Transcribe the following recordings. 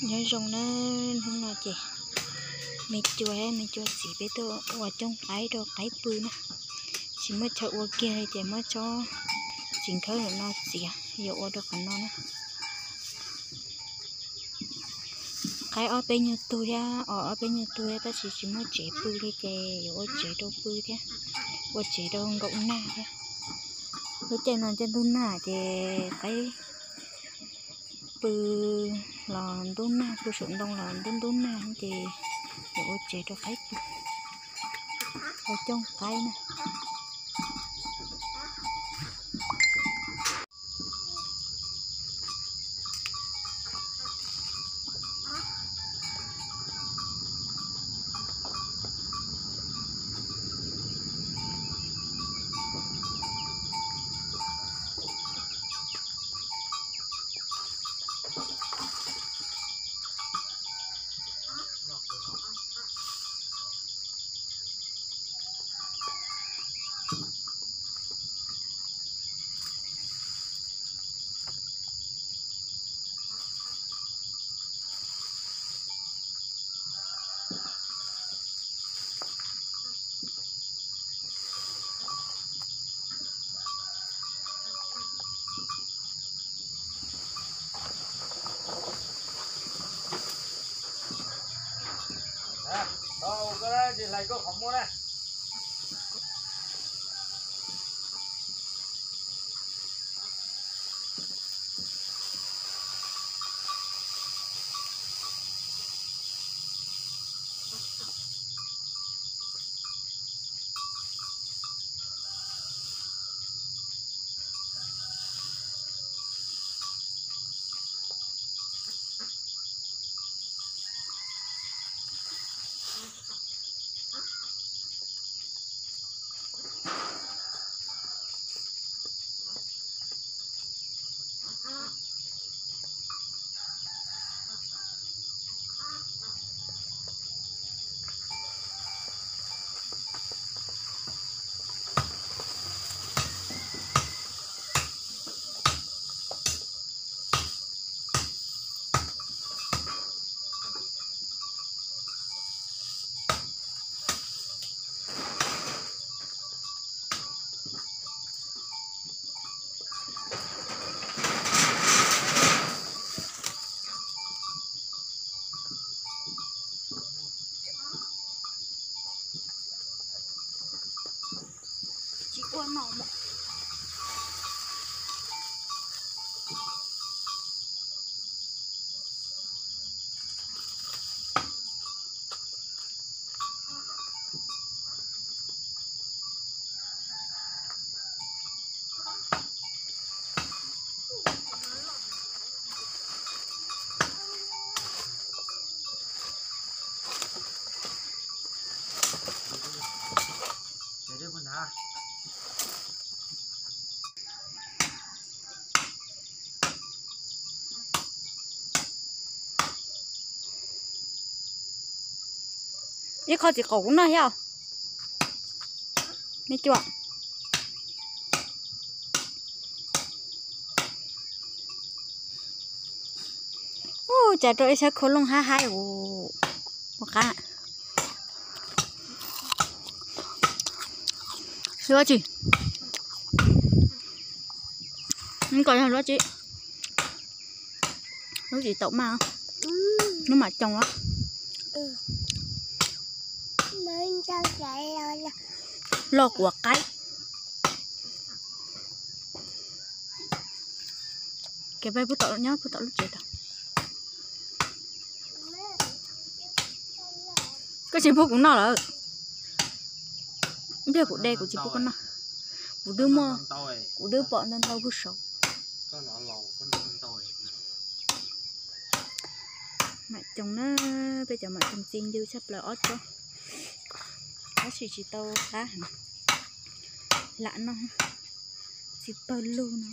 Nyob zoo na, hnub no ces me cua, me cua txiv peb tuaj ua cooj qaib rau qaib pw na. Tsis muaj chaw ua kiag li ces muab tsob txiv nkhawb no txiav yuav ua rau qhov no na. Qaib ob peb nyuag tug thiab, os ob peb nyuag tug thiab tab sis tsis muaj tsev pw li ces yuav ua tsev rau pw thiab, ua tsev rau nkaum nag thiab. Lub caij no caij ntub nag ces qaib pw los ntub nag, pw saum ntoo los ntub ntub nag ces yuav ua tsev rau qaib pw, ua cooj qaib na. Ib qho txiv qaum kuv noj thiab. Me cua. Ua cas rau ib sab khau looj hab haib ua qab. Lub tsi? Koj yog lub tsi? Lub tsis taum maj, lub mam coos los. Loj kuav qaib. Kev peb pub tom nyob pub tom lub tsev tau. Koj tsis pub kuv noj lawm. Ib pliag kuv de kuv tsis pub koj noj. Kuv twb muaj, kuv twb pom ntau ntau pug saud. Mam coos na, peb cov mam coos txi ncw tshaj plaws ob tsob. Tab sis tsis tau qab heev, lam noj, txiv pawg lug no.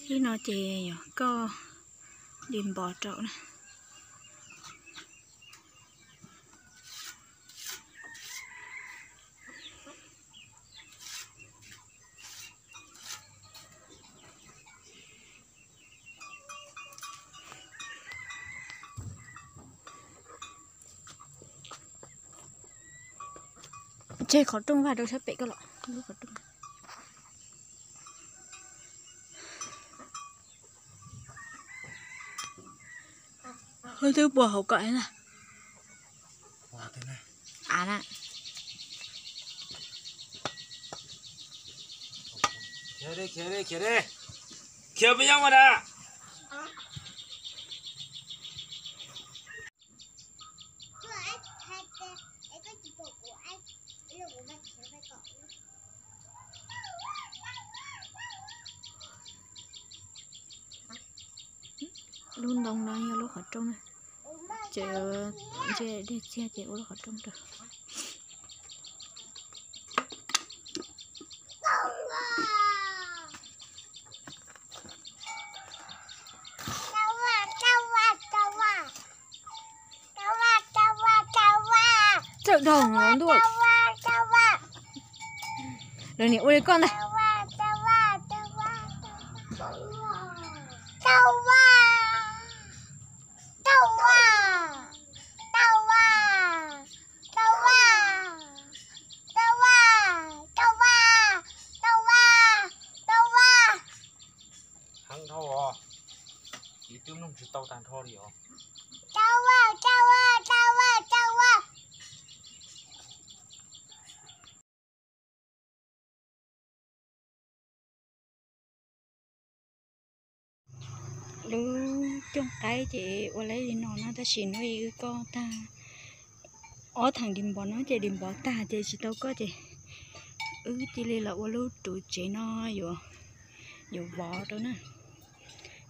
Ib no ces yog koj li npov rau na. Tseg qhov rooj vaj rau sab pem koj los. Qhov rooj. Twb puas hauv kom na. Av na. Khiav peb nyob mas da. Lub ntoo no yog lub qhov rooj na. Ces ntshe dej txiag ces ua lub qhov rooj rau. Txawm dhau ntuj. Lawv niam ua li koj ntag. Heev dhau os, kuv twb mloog tsis tau tag nrho li os. Lub cooj qaib ces ua li no na, tab sis hnub ib wb koj tag, ob theem dis npov no ces dis npov tag ces tsis tau koj ces wb cia li los ua lub ruv tsev no yuav vov rau na.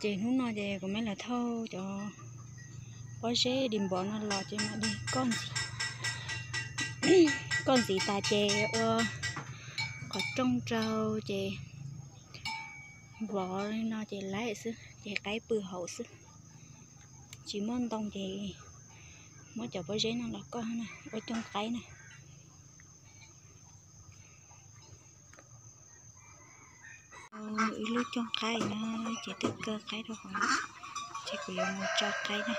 Ces hnub no ces kuv mam los thauj cov pob zeb dis npov no los ces mam li koj ntxiv, koj ntxiv tas ces ua qhov rooj rau ces vov li no ces laib xwb ces qaib pw hauv xwb. Tsis muaj ntoo ces muab cov pob zeb no los koj na, ua cooj qaib na. Ib lub cooj qaib na, ces twb kaw qaib rau hauv, ces kuv yuav mus tso qaib na.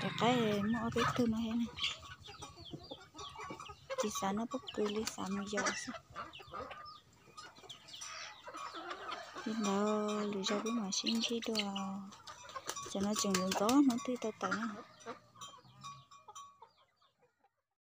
Cov qaib muaj ob peb tug no thiab ne. Tsis xav noj pob kws li, xav mus yos xwb. Li ntawd lwm zaus peb mam sib ntsib dua. Cov no tseem ntxov ntxov hnub twg tau tawm na.